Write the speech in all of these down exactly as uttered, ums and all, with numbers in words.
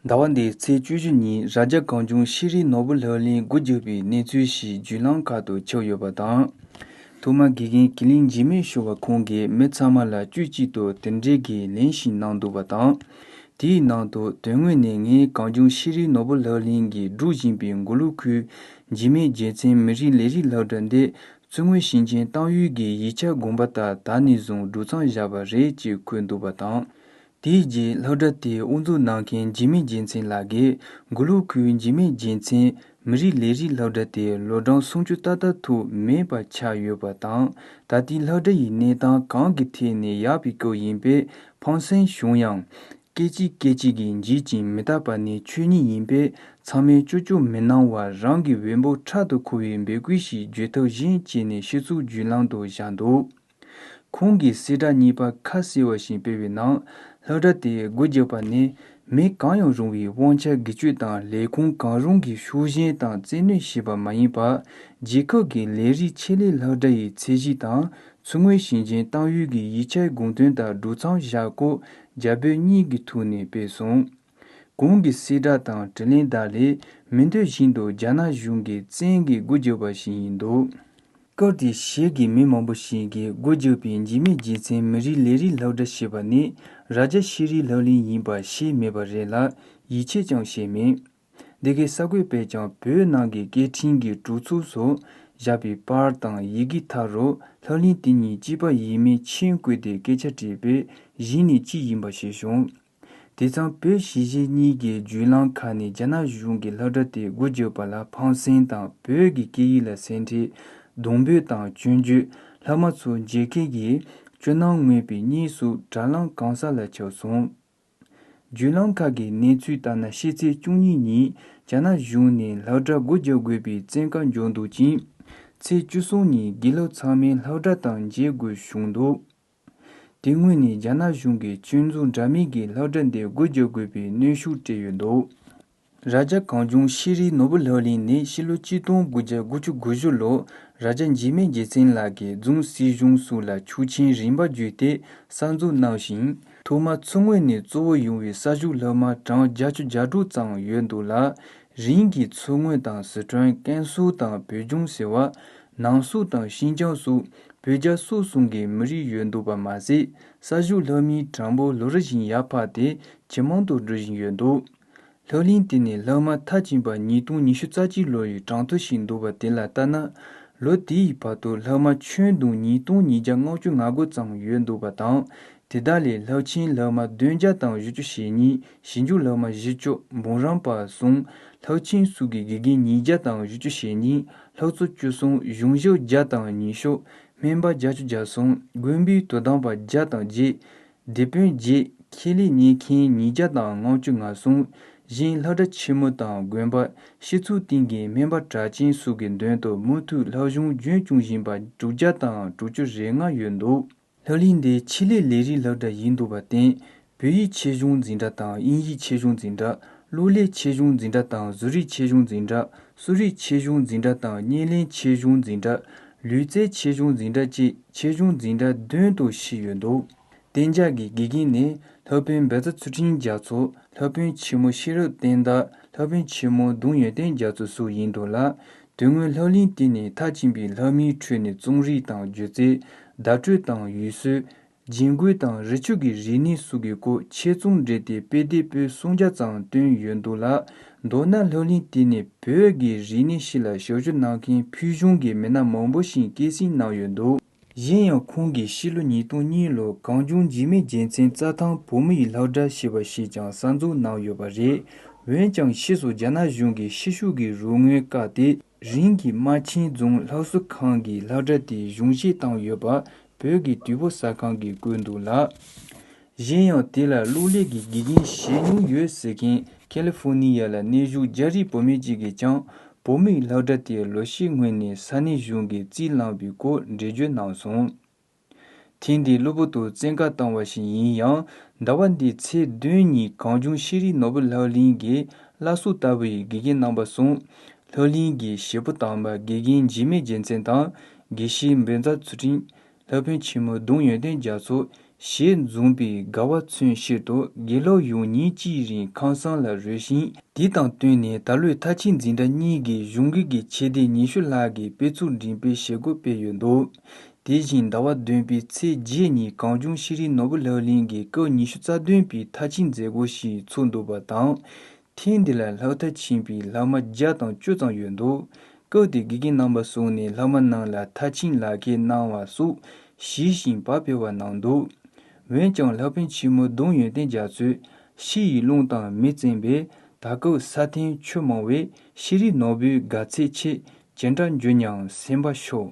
ཟླ་བ་འདིའི་ཚེས་བཅུ་བཞི་ཉིན་རྭ་རྒྱ་གངས་ལྗོངས་ཤེས་རིག་ནོར་བུ་ལྷ་གླིང་སྒོ་རྒྱག་པའི་གནས་ཚུལ་ཞིག་བརྒྱུད་ལམ་ཁག་ཏུ་ཁྱབ་ཡོད་པ་དང་། ཐོག་མར་དགེ་རྒན་ཀུན་གླེང་འཇིགས་མེད་ཞུ་བ་ཁོང་གིས་མི་ཚང་མ་ལ་དཀྱུས་གཅིག་ཏུ་དེ་འབྲེལ་གྱི་ལན་ཞིག་གནང་འདུག་པ་དང་། དེའི་ནང་དུ་དོན་དངོས་ནས་ངས་གངས་ལྗོངས་ཤེས་རིག་ནོར་བུ་ལྷ་གླིང་གིས་སྒྲུབ་བཞིན་པའི་མགོ་ལོག་ཁུལ་འཇིགས་མེད་རྒྱལ་མཚན་མི་རིགས་ལས་རིགས་སློབ་གྲྭ་འདི་མཚོ་སྔོན་ཞིང་ཆེན་ཏང་ཡོན་གྱི་ཡིག་ཆ་དགོངས་པ་ལྟར་ད་ནས་བཟུང་སྒྲུབ་མཚམས་བཞག་པ་རེད་ཅེས་འཁོད་འདུག་པ་དང་། དེའི་རྗེས་སློབ་གྲྭ་དེའི་དབུ་འཛུགས་གནང་མཁན་འཇིགས་མེད་རྒྱལ་མཚན་ལགས་ཀྱིས། མགོ་ལོག་ཁུལ་འཇིགས་མེད་རྒྱལ་མཚན་མི་རིགས་ལས་རིགས་སློབ་གྲྭ་དེ་ལོ་གྲངས་སུམ་ཅུ་ཏག་ཏག་ཐུབ་མེད་པ་ཆགས་ཡོད་པ་དང་། ད་ལྟའི་སློབ་གྲྭ་ཡི་གནས་སྟངས་གང་གི་ཐད་ནས་ཡག་པའི་སྐོར་ཡིན་པས་ཕངས་སེམས་བྱུང་ཡང་། སྐད་ཅིག་སྐད་ཅིག་གིས་འཇིག་ཅིང་མི་རྟག་པ་ནི་ཆོས་ཉིད་ཡིན་པས། ཚང་མས་ཅོ་ཅོ་མི་གནང་བར་རང་གི་འོས་འབབ་ཕྲག་ཏུ་འཁུར་བའི་འབོད་སྐུལ་ཞིག་བརྗོད་ཐབས་གཞན་བྱས་ནས་ཤི་ཚུགས་བརྒྱུད་ལམ་དུ་བཞག་འདུག་ཁོང་གིས་གསལ་བསྒྲགས་གཉིས་པ་ཁ་གསལ་བ་ཞིག་སྤེལ་བའི་ནང་། སློབ་གྲྭ་དེའི་སྒོ་རྒྱག་པ་ནི་མི་གང་ཡང་རུང་བའི་དབང་ཆ་སྒེར་གཅོད་དང་ལས་ཁུངས་གང་རུང་གིས་ཤུགས་རྐྱེན་དང་བཙན་གནོན་བྱས་པ་མ་ཡིན་པར། རྒྱལ་ཁབ་ཀྱི་ལས་རིགས་ཆེད་ལས་སློབ་གྲྭ་ཡི་ཚད་གཞི་དང་མཚོ་སྔོན་ཞིང་ཆེན་ཏང་ཡོན་གྱི་ཡིག་ཆའི་དགོངས་དོན་ལྟར་སྒྲུབ་མཚམས་བཞག་སྐོར་རྒྱ་བོད་གཉིས་ཀྱི་ཐོག་ནས་སྤེལ་སོང་། གོང་གི་གསལ་བསྒྲགས་དང་དྲི་ལན་དག་ལས། མི་འདོད་བཞིན་དུ་རྒྱ་ནག་གཞུང་གིས་བཙན་གྱིས་སྒོ་རྒྱག་པ་ཞིག་ཡིན་འདུག་སྐབས་དེའི་གཞིས་ཀྱི་མི་མང་པོ་ཞིག་གིས་སྒོ་རྒྱག་པའི་འཇིགས་མེད་རྒྱལ་མཚན་མི་རིགས་ལས་རིགས་སློབ་གྲྭ་ཞེས་པ་ནི་རྭ་རྒྱ་ཤེས་རིག་སློབ་གླིང་ཡིན་པ་ཤེས་མེད་པ་རེད་ལ་ཡིད་ཆེས་ཀྱང་བྱས་མེད། འདི་གའི་ས་བགོས་པས་ཀྱང་བོད་ནང་གི་སྐད་འཕྲིན་གྱི་གྲོས་ཚོགས་སུ་བཞག་པའི་པར་དང་ཡི་གེ་ཐད་རུ་སློབ་གླིང་དེ་ཉིད་གཅིག་པ་ཡིན་མིན་མཆན་བཀོད་དེ་སྐད་ཆ་དྲིས་པས་གཞི་ནས་གཅིག་ཡིན་པ་ཤེས་བྱུང་། དེ་མཚམས་བོད་གཞིས་བྱེས་གཉིས་ཀྱི་བརྒྱུད་ལམ་ཁག་ནས་རྒྱ་ནག་གཞུང་གིས་སློབ་གྲྭ་དེ་སྒོ་བརྒྱབ་པ་ལ་ཕངས་སེམས་དང་བོད་ཀྱི་སྐད་ཡིག་ལ་སེམས་ཁྲལ། གདུང་འབོད་དང་སྐྱོན་བརྗོད། སློབ་མ་ཚོ་འཇིགས་སྐད་ཀྱི་སྐྱོ་སྣང་མངོན་པའི་གཉིས་སུ་དྲ་ལམ་གང་ས་ལ་ཁྱབ་སོང་། བརྒྱུད་ལམ་ཁག་གི་གནས་ཚུལ་ལྟར་ན་ཕྱི་ཚེས་བཅུ་གཉིས་ཉིན་རྒྱ་ནག་གཞུང་ནས་སློབ་གྲྭ་སྒོ་རྒྱག་དགོས་པའི་བཙན་བཀའ་འབྱོར་འདུག་ཅིང་། ཚེས་བཅུ་གསུམ་ཉིན་དགེ་སློབ་ཚང་མས་སློབ་གྲྭ་དང་མཇལ་དགོས་བྱུང་འདུག་དེ་སྔོན་ནས་རྒྱ་ནག་གཞུང་གིས་ཆོས་ཚོགས་འདྲ་མིན་གྱི་སློབ་གྲྭ་འདི་སྒོ་རྒྱག་དགོས་པའི་གནོན་ཤུགས་སྤྲད་ཡོད་འདུག་རྭ་རྒྱ་གངས་ལྗོངས་ཤེས་རིག་ནོར་བུ་སློབ་གླིང་ནི་ཕྱི་ལོ་ཆིག་སྟོང་དགུ་བརྒྱ་དགུ་བཅུ་གོ་བཞི་ལོར་རྭ་རྒྱ་འཇིགས་མེད་རྒྱལ་མཚན་ལགས་ཀྱིས་རྫོང་སྲིད་གཞུང་སོགས་ལ་ཆོག་མཆན་རིམ་པ་བརྒྱུད་དེ་གསར་འཛུགས་གནང་ཞིང་། ཐོག་མར་མཚོ་སྔོན་ནས་གཙོ་བོ་ཡོང་བའི་གསར་ཞུགས་སློབ་མ་གྲངས་བརྒྱད་ཅུ་གྱ་དྲུག་ཙམ་ཡོད་འདུག་ལ། རིམ་གྱིས་མཚོ་སྔོན་དང་སི་ཁྲོན། ཀན་སུའུ་དང་བོད་ལྗོངས་ཟེར་བ། ནང་སོག་དང་ཤིན་ཅང་སོགས་བོད་རྒྱ་སོག་གསུམ་གྱི་མི་རིགས་ཡོད་འདུག་པ་མ་ཟད། གསར་ཞུགས་སློབ་མའི་གྲངས་འབོར་ལོ་རེ་བཞིན་ཡར་འཕར་ཏེ་ཇེ་མང་དུ་འགྲོ་བཞིན་ཡོད་འདུག་སློབ་གླིང་དེ་ནི་སློབ་མ་མཐར་ཕྱིན་པ་ཉིས་སྟོང་ཉི་ཤུ་རྩ་གཅིག་ལོ་ཡི་གྲངས་ཐོ་ཞིག་འདུག་པ་དེ་ལ་ལྟ་ན། ལོ་དེའི་བར་དུ་སློབ་མ་ཁྱོན་བསྡོམས་ཉིས་སྟོང་ཉིས་བརྒྱ་ལྔ་བཅུ་ང་དགུ་ཙམ་ཡོད་འདུག་པ་དང་། དེ་དག་ལས་སློབ་ཆེན་སློབ་མ་བདུན་བརྒྱ་དང་བཞི་བཅུ་ཞེ་གཉིས། ཞིབ་འཇུག་སློབ་མ་བཞི་བཅུ། འབུམ་རམས་པ་གསུམ། སློབ་ཆེན་སོགས་ཀྱི་དགེ་རྒན་ཉིས་བརྒྱ་དང་བཞི་བཅུ་ཞེ་གཉིས། སློབ་གཙོ་བཅུ་གསུམ། གཞུང་ཞབས་བརྒྱ་དང་ཉི་ཤུ། སྨན་པ་བརྒྱད་ཅུ་གྱ་གསུམ། དགོན་པའི་དོ་དམ་པ་བརྒྱ་དང་བརྒྱད། དེད་དཔོན་བརྒྱད། ཁྱད་ལས་རྙེད་མཁན་ཉིས་བརྒྱ་དང་ལྔ་བཅུ་ང་གསུམ། གཞན་སློབ་གྲྭ་ཆེན་མོ་དང་དགོན་པ། སྤྱི་ཚོགས་སྟེང་གི་སྨན་པ་གྲགས་ཅན་སོགས་ཀྱི་མདུན་དུ་མུ་མཐུད་སློབ་སྦྱོང་རྒྱུན་སྐྱོང་བཞིན་པ་དྲུག་བརྒྱ་དང་དྲུག་ཅུ་རེ་ལྔ་ཡོད་འདུག་སློབ་གླིང་འདི་ཆེད་ལས་ལས་རིགས་སློབ་གྲྭ་ཡིན་འདུག་པར་བརྟེན། བོད་ཡིག་ཆེད་སྦྱོང་འཛིན་གྲྭ་དང་དབྱིན་ཡིག་ཆེད་སྦྱོང་འཛིན་གྲྭ། གློག་ཀླད་ཆེད་སྦྱོང་འཛིན་གྲྭ་དང་བཟོ་རིག་ཆེད་སྦྱོང་འཛིན་གྲྭ། གསོ་རིག་ཆེད་སྦྱོང་འཛིན་གྲྭ་དང་བརྙན་ལེན་ཆེད་སྦྱོང་འཛིན་གྲྭ། ལུས་རྩལ་ཆེད་སྦྱོང་འཛིན་གྲྭ་བཅས་ཆེད་སྦྱོང་འཛིན་གྲྭ་བདུན་དུ་ཕྱེ་ཡོད་འདུག་གཏན་འཇགས་ཀྱི་དགེ་རྒན་ནི་སློབ་དཔོན་བཛྲ་ཚུལ་ཁྲིམས་རྒྱ་མཚོ། སློབ་དཔོན་ཆེན་མོ་ཤེས་རབ་བསྟན་དར། སློབ་དཔོན་ཆེན་མོ་གདོང་ཡོན་ཏན་རྒྱ་མཚོ་སོགས་ཡིན་འདུག་ལ། དེ་སྔོན་སློབ་གླིང་དེ་ནས་མཐར་ཕྱིན་པའི་སློབ་མའི་ཁྲོད་ནས་རྩོམ་རིག་དང་སྒྱུ་རྩལ། བརྡ་སྤྲོད་དང་ཡུལ་སྲོལ། རྒྱན་གོས་དང་རི་ཆུ་གི་རིག་གནས་སོགས་ཀྱི་སྐོར་ཆེད་རྩོམ་བྲིས་ཏེ་དཔེ་དེབ་པོད་སུམ་བརྒྱ་ཙམ་བཏོན་ཡོད་འདུག་ལ། མདོར་ན་སློབ་གླིང་དེ་ནས་བོད་ཀྱི་རིག་གནས་སྤྱི་ལ་ཞབས་ཞུ་གནང་མཁན་ཕུལ་བྱུང་གི་མི་སྣ་མང་པོ་ཞིག་སྐྱེད་སྲིང་གནང་ཡོད་འདུག་གཞན་ཡང་ཁོང་གིས་ཕྱི་ལོ་ཉིས་སྟོང་གཉིས་ལོར་གངས་ལྗོངས་འཇིགས་མེད་རྒྱལ་མཚན་རྩྭ་ཐང་བུ་མོ་ཡི་སློབ་གྲྭ་ཞེས་པ་ཞིག་ཀྱང་གསར་འཛུགས་གནང་ཡོད་པ་རེད། འོན་ཀྱང་ཕྱིས་སུ་རྒྱ་ནག་གཞུང་གིས་ཕྱི་ཤུགས་ཀྱི་རོགས་དངུལ་བཀག་སྟེ། རིམ་གྱིས་རྨ་ཆེན་རྫོང་སློབ་གསོ་ཁང་གི་སློབ་གྲྭ་དེ་གཞུང་བཞེས་བཏང་ཡོད་པ་བོད་ཀྱི་དུས་བབ་གསར་ཁང་གིས་བཀོད་འདུག་ལ། གཞན་ཡང་དེ་ལ་གློག་ཀླད་ཀྱི་དགེ་རྒན་བྱེད་མྱོང་ཡོད་ཟེར་མཁན་ཁ་ལི་ཧྥོ་ནི་ཡ་ལ་གནས་བཞུགས་རྒྱ་རིགས་བུད་མེད་ཅིག་གིས་ཀྱང་བུ་མོའི་སློབ་གྲྭ་དེ་ལོ་ཤས་སྔོན་ནས་ས་གནས་གཞུང་གིས་རྩིས་བླངས་པའི་སྐོར་འགྲེལ་བརྗོད་གནང་སོང་། ཐེངས་འདིའི་གློ་བུར་དུ་བཙན་བཀའ་བཏང་བ་ཞིག་ཡིན་ཡང་། ཟླ་བ་འདིའི་ཚེས་བདུན་ཉིན་གངས་ལྗོངས་ཤེས་རིག་ནོར་བུ་སློབ་གླིང་གི་བླ་སྲོག་ལྟ་བུའི་དགེ་རྒན་རྣམ་པ་གསུམ། སློབ་གླིང་གི་བྱེད་པོ་དམ་པ་དགེ་རྒན་འཇིགས་མེད་རྒྱལ་མཚན་དང་། དགེ་བཤེས་བཛྲ་ཚུལ་ཁྲིམས། སློབ་དཔོན་ཆེན་མོ་གདོང་ཡོན་ཏན་རྒྱ་མཚོ། ཞེས་འཛོམས་པའི་དགའ་བ་མཚོན་ཕྱིར་དུ། དགེ་སློབ་ཡོངས་ཉིན་གཅིག་རིང་ཁང་བཟང་ལ་རོལ་ཞིང་། དེ་དང་བསྟུན་ནས་ད་ལོའི་མཐར་ཕྱིན་འཛིན་གྲྭ་གཉིས་ཀྱི་གཞུང་གི་གི་ཆེད་དེ་ཉི་ཤུ་ལྷག་གི་དཔེ་ཚོགས་འགྲེམས་སྤེལ་བྱེད་སྒོ་སྤེལ་ཡོད་འདུག་དེ་བཞིན་ཟླ་བ་བདུན་པའི་ཚེས་བརྒྱད་ཉིན་གངས་ལྗོངས་ཤེས་རིག་ནོར་བུ་སློབ་གླིང་གི་སྐབས་ཉི་ཤུ་རྩ་བདུན་པའི་མཐར་ཕྱིན་མཛད་སྒོ་ཞིག་ཚོགས་འདུག་པ་དང་། ཐེངས་འདི་ལ་སློབ་མཐར་ཕྱིན་པའི་སློབ་མ་བརྒྱ་དང་བཅུ་ཙམ་ཡོད་འདུག་སྐབས་དེར་དགེ་རྒན་རྣམ་པ་གསུམ་ནས་སློབ་མ་རྣམས་ལ་མཐར་ཕྱིན་ལག་ཁྱེར་གནང་བ་སོགས་ཞུས་ཤིང་པར་ཕུལ་བ་གནང་འདུག་འོན་ཀྱང་སློབ་དཔོན་ཆེན་མོ་ལྡོང་ཡོན་ཏན་རྒྱ་མཚོས་ཤེས་ཡིན་རླུང་དང་མི་བརྩེན་པས། ད་སྐབས་ས་སྟེང་ཆུ་མང་བས་ཤེས་རིག་ནོར་བུའི་དགའ་ཚལ་ཆེ། ཇི་འདྲ་འགྱུར་སྙམ་སེམས་པ་ཤོར།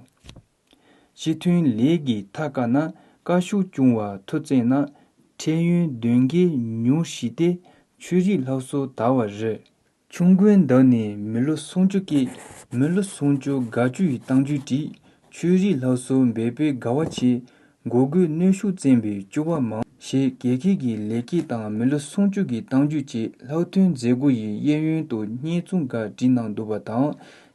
སྤྱི་མཐུན་ལས་ཀྱི་མཐའ་བཀག་ན། བཀའ་ཤོག་སྐྱོང་བ་མཐུ་བཙན་ན། ཁྲེལ་ཡོན་གདོན་བགེགས་ཉུང་ཞིག་སྟེ། ཆོས་རིག་སློབ་གསོ་དར་བ་རེད། ཆུ་མགོའི་འདབས་ནས་མི་ལོ་སུམ་ཅུ་སྐྱེས། མི་ལོ་སུམ་ཅུ་དགའ་སྐྱོ་ཡི་རྟགས་འཇུག་བྲིས། ཆོས་རིག་སློབ་གསོ་འབད་པས་དགའ་བ་ཆེ། མགོ་རྒོད་གནོན་ཤུགས་བཙན་པས་སྐྱོ་བ་མང་། ཞེས་དགེ་རྒན་གྱི་ལས་ཀས་དང་མི་ལོ་སུམ་ཅུ་གི་རྟགས་འཇུག་བཅས་སློབ་ཐོན་མཛད་སྒོ་ཡི་གཡས་གཡོན་དུ་བརྙན་ཐུང་འགའ་བྲིས་གནང་འདུག་པ་དང་།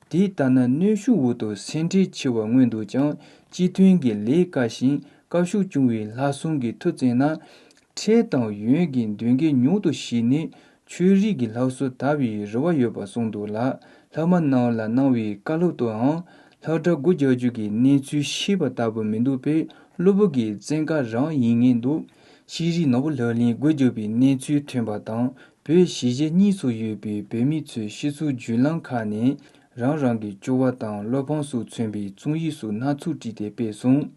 དེ་ལྟར་ན་གནོན་ཤུགས་འོག་ཏུ་སེམས་ཁྲལ་ཆེ་བར་མངོན་འདུག་ཀྱང་། སྤྱི་མཐུན་གྱི་ལས་བཀག་ཞིང་བཀའ་ཤོག་སྐྱོང་བའི་ལྷ་སྲུང་གི་མཐུ་བཙན་ན། ཁྲེལ་དང་ཡོན་གྱི་གདོན་བགེགས་ཉུང་དུ་ཞི་ནས། ཆོས་རིག་གི་སློབ་གསོ་དར་བའི་རེ་བ་ཡོད་པ་གསུངས་འདུག་ལ། སློབ་མ་རྣམས་ལ་གནང་བའི་བཀའ་སློབ་ཏུའང་། སློབ་གྲྭ་སྒོ་རྒྱག་རྒྱུ་གི་གནས་ཚུལ་ཤེས་པ་ལྟ་བུ་མི་འདུག་པས། སློབ་བུ་གི་བཙན་བཀའ་རང་ཡིན་ངེས་འདུག་ཤེས་རིག་ནོར་བུ་སློབ་གླིང་སྒོ་རྒྱག་པའི་གནས་ཚུལ་ཐོན་པ་དང་། བོད་གཞིས་བྱེས་གཉིས་སུ་ཡོད་པའི་བོད་མི་ཚོས་སྤྱི་ཚོགས་བརྒྱུད་ལམ་ཁག་ནས་རང་རང་གི་སྐྱོ་བ་དང་བློ་ཕམ་སོགས་མཚོན་པའི་རྩོམ་ཡིག་སོགས་སྣ་ཚོགས་བྲིས་ཏེ་སྤེལ་སོང་།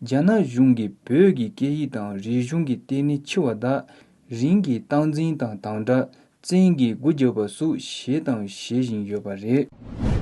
རྒྱ་ནག་གཞུང་གིས་བོད་ཀྱི་སྐད་ཡིག་དང་རིག་གཞུང་གི་ལྟེ་གནས་ཆེ་བ་དག་རིང་གི་སྟངས་འཛིན་དང་དམ་དྲག་བཙན་གྱིས་སྒོ་བརྒྱབ་པ་སོགས་བྱས་དང་བྱེད་བཞིན་ཡོད་པ་རེད།